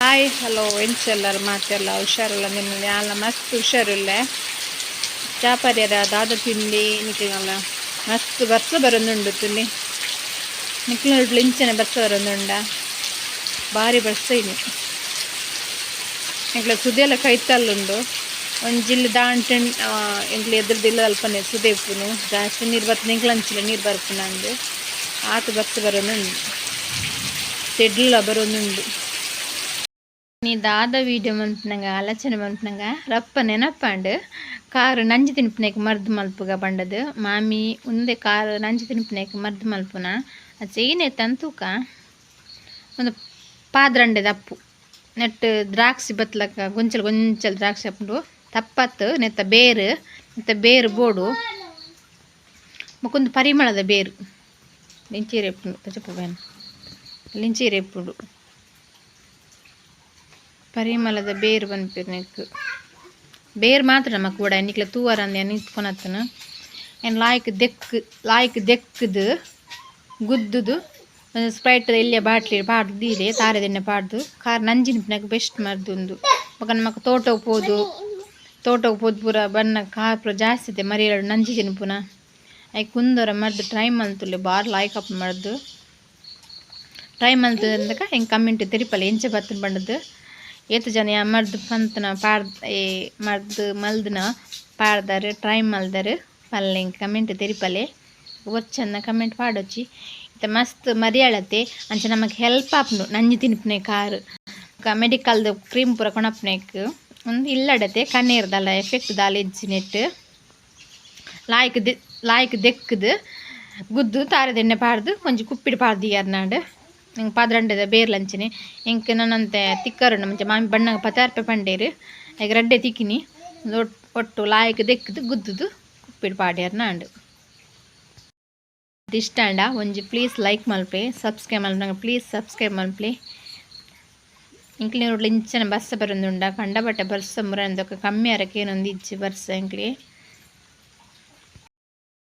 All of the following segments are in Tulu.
Hi hello ಎಂಚೆಲ್ಲರ್ ಮಾತೆಲ್ಲ ಹುಷಾರುಲ್ಲ ನಿಮ್ಮಲ್ಲಿ ಅಲ್ಲ ಮಸ್ತ್ ಹುಷಾರುಲ್ಲ ಚಾಪರ್ಯರ ದಾದ ತಿಂಡಿ ನಿಕ್ಲಲ್ಲ ಮಸ್ತ್ ಬರ್ಸ ಬರೊಂದುಂಡು ತುಲಿ ನಿಕ್ಲ ಇಂಚನೆ ಬರ್ಸ ಬರೊಂದುಂಡ ಬಾರಿ ಬರ್ಸ ಇನಿ ಎಂಕ್ಲ ಸುದೆಲ ಕೈತಲ್ಲುಂಡು ಒಂಜಿಲ್ಲು ದಾಂಟ್ ಎಂಕ್ಲ ಎದುರುದಿಲ್ಲ ಅಲ್ಪನೆ ಸುದೆ ಇಪ್ಪುನು ಜಾಸ್ತಿ ನೀರು ಬರ್ತದೆ ಎಂಕ್ಲ ಅಂಚಿಲ್ಲ ನೀರು ಬರ್ಪುನಂದು ಆತು ಬರ್ಸ ಬರೊಂದುಂಡು ತೆಡ್ಲ ಬರೊಂದುಂಡು. ನೀ ದಾದ ವೀಡಿಯೋ ಮನ್ಪುನಗ ಆಲೋಚನೆ ಮನ್ಪುನಗ ರಪ್ಪ ನೆನಪಾಂಡ್ ಕಾರ್ ನಂಜಿ ತಿನ್ಪುನೆಕ್ ಮರ್ದ್ ಮಲ್ಪುಗ ಪಂಡದು ಮಾಮಿ ಉಂದೆ ಕಾರ್ ನಂಜಿ ತಿನ್ಪುನೆಕ್ ಮರ್ದ್ ಮಲ್ಪುನ ಅಚೆಯಿನೆ ತಂತೂಕ ಒಂದು ಪಾದ್ರಂಡೆ ದಪ್ಪು ನೆಟ್ ದ್ರಾಕ್ಷಿ ಬತ್ಲಕ ಗೊಂಚಲ್ ಗೊಂಚಲ್ ದ್ರಾಕ್ಷಿ ಅಪ್ಪುಂಡು ತಪ್ಪತ್ತು ನೆತ್ತ ಬೇರು ನೆತ್ತ ಬೇರು ಬೋಡು ಮುಕೊಂದು ಪರಿಮಳದ ಬೇರು ಲಿಂಚೀರೆ ಇಪ್ಪುಂಡು ತಚಪ್ಪು ಲಿಂಚೀರೆ ಇಪ್ಪುಂಡು ಪರಿಮಳದ ಬೇರು ಪನ್ಪೆರ್ ನೆಕ್ಕ್ ಬೇರು ಮಾತ್ರ ನಮಕ್ ಬೋಡ ನಿಕ್ಲೆ ತೂವರಂದೆ ನಿಂತ್ಕೊನತ್ತನ ಏನ್ ಲಾಯ್ಕ್ ದೆಕ್ ಲಾಯ್ಕ್ ದೆಕ್ಕ್ದ್ ಗುದ್ದುದು ಸ್ಪ್ರೈಟ್ ಎಲ್ಯ ಬಾಟ್ಲಿ ಪಾಡ್ದ್ ದೀಲೆ ತಾರೆದೆಣ್ಣೆ ಪಾಡ್ದು ಕಾರ್ ನಂಜಿ ತಿನ್ಪಿನಕ್ ಬೆಸ್ಟ್ ಮರ್ದ್ ಉಂದು ಬೊಕ ನಮಕ್ ತೋಟಗ್ ಪೋದು ತೋಟಗ್ ಪೋದು ಪೂರ ಬನ್ನಗ ಕಾರ್ ಪೂರ ಜಾಸ್ತಿ ಇತ್ತೆ ಮರಿಯಲಡ್ ನಂಜಿ ತಿನ್ಪುನ ಐಕ್ ಉಂದೊರ ಮರ್ದ್ ಟ್ರೈ ಮಲ್ತುಲೆ ಬಾರಿ ಲಾಯ್ಕ್ ಆಪುಂಡು ಮರ್ದ್ ಟ್ರೈ ಮಲ್ತುಂಡಕ ಎಂಕ್ ಕಮೆಂಟ್ ತೆರಿಪಲೆ ಎಂಚ ಬತ್ತುಂಡು ಪಂಡುದು ಏತ್ ಜನ ಮರ್ದ್ ಪಂತುನ ಪಾಡ್ದ್ ಮರ್ದ್ ಮಲ್ದಿನ ಪಾಡ್ದರ್ ಟ್ರೈ ಮಲ್ದರ್ ಪಲ್ಲೆ ಎಂಕ್ ಕಮೆಂಟ್ ತೆರಿಪಲೆ ಒಚ್ಚನ್ನ ಕಮೆಂಟ್ ಪಾಡೊಚ್ಚಿ ಇತ್ತೆ ಮಸ್ತ್ ಮರಿಯಾಳತೆ ಅಂಚ ನಮಕ್ ಹೆಲ್ಪ್ ಆಪುಂಡು ನಂಜಿ ತಿನ್ಪುನೆ ಕಾರ್ ಮೆಡಿಕಲ್ದ ಕ್ರೀಮ್ ಪೂರ ಕೊನಪುನೆಕ್ ಉಂದು ಇಲ್ಲಡತೆ ಕಣ್ಣೀರ್ ದಾಲ ಎಫೆಕ್ಟ್ ದಾಲ ಇಜ್ಜಿ ನೆಟ್ ಲಾಯ್ಕ್ ದೆ ಲಾಯ್ಕ್ ದೆಕ್ಕ್ದ್ ಗುದ್ದು ತಾರೆದೆಣ್ಣೆ ಪಾಡ್ದು ಒಂಜಿ ಕುಪ್ಪಿಡ್ ಪಾಡ್ದು ದೀಯರ್ನಾಂಡ್ ಎಂಕ್ ಪದ್ರಂಡೆದ ಬೇರ್ಲಂಚಿನಿ ಎಂಕ್ ನನಂತೆ ತಿಕ್ಕರುಂಡು ಮುಂಚೆ ಮಾಮಿ ಬಣ್ಣಗ ಪತಾರ್ಪೆ ಪಂಡೇರು ಐಕ್ ರಡ್ಡೆ ತಿಕ್ಕಿನಿ ಒಟ್ಟು ಲಾಯ್ಕ್ ದೆಕ್ಕ್ದ್ ಗುದ್ದುದು ಕುಪ್ಪಿಡ್ ಪಾಡ್ಯರ್ನಾಂಡ್. ಇಷ್ಟ ಆಂಡ ಒಂಜಿ ಪ್ಲೀಸ್ ಲೈಕ್ ಮಲ್ಪೆ ಸಬ್ಸ್ಕ್ರೈಬ್ ಮಲ್ಪುನಗ ಪ್ಲೀಸ್ ಸಬ್ಸ್ಕ್ರೈಬ್ ಮಲ್ಪಲೆ. ಎಂಕ್ಲೆ ಇಂಚನ ಬರ್ಸ ಬರೊಂದುಂಡ ಕಂಡಬಟ್ಟೆ ಬರ್ಸ ಮುರಂದೊಕ ಕಮ್ಮಿ ಆರಕ್ಕೆ ಏನೊಂದು ಇಜ್ಜಿ ಬರ್ಸ ಎಂಕ್ಲೆ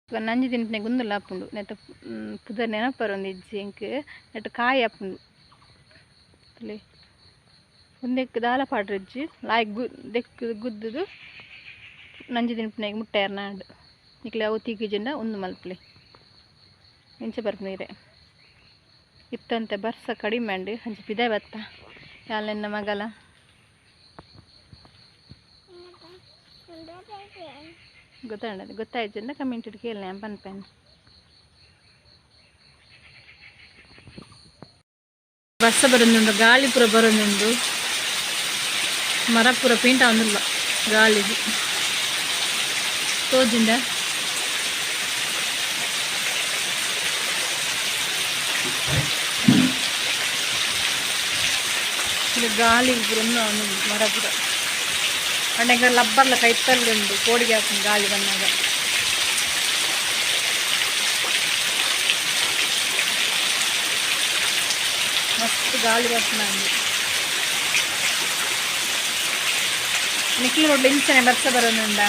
ನಂಜಿ ತಿನ್ಪಿನ ಗುಂದುಲ ಆಪುಂಡು ನೆತ್ತ ಪುದರ್ ನೆನಪರೊಂದು ಇಜ್ಜಿ ಎಂಕ್ ನೆಟ್ ಕಾಯಿ ಆಪುಂಡು ತೂಲೆ ಉಂದೆಕ್ ದಾಲ ಪಾಡ್ರಿಜ್ಜಿ ಲಾಯ್ಕ್ ಗು ದೆಕ್ಕ್ ಗುದ್ದುದು ನಂಜಿ ತಿನ್ಪಿನಗ್ ಮುಟ್ಟೆರ್ನಾಂಡ್ ನಿಕ್ಲೆ ಅವು ತಿಕ್ಕಿಜಿಂಡ ಉಂದು ಮಲ್ಪುಲೆ ಇಂಚ ಬರ್ಪುನ ಇರೆ ಇತ್ತಂತೆ ಬರ್ಸ ಕಡಿಮೆ ಅಂಡ್ ಅಂಚ ಪಿದಾಯಿ ಬತ್ತ ಯಾಲ್ ಎನ್ನ ಮಗಲ ಗೊತ್ತಾಂಡ ಗೊತ್ತಾಯ್ತಂಡ ಕಮೆಂಟ್ ಕೇಳನೆ ಪನ್ಪೇನೆ. ಬರ್ಸ ಬರೊಂದುಂಡು ಗಾಳಿ ಪೂರ ಬರೊಂದುಂಡು ಮರ ಪೂರ ಪೀಂಟ ಆವೊಂದುಲ್ಲ ಗಾಳಿಗ್ ತೋಜುಂಡ ಗಾಳಿ ಪೂರ ಉಂದು ಆವೊಂದುಂಡು ಮರ ಪೂರ ಪಂಡ ಎಂಕ್ ಲಬ್ಬರ್ಲ ಕೈತಲ್ ಉಂಡು ಪೋಡಿಗೆ ಆಪುಂಡು ಗಾಳಿ ಬನ್ನಗ. ಮಸ್ತ್ ಗಾಳಿ ಬರ್ಪುನಂದು ನಿಕ್ಲೆ ರೋಡ್ ಇಂಚನೆ ಬರ್ಸ ಬರೊಂದುಂಡ.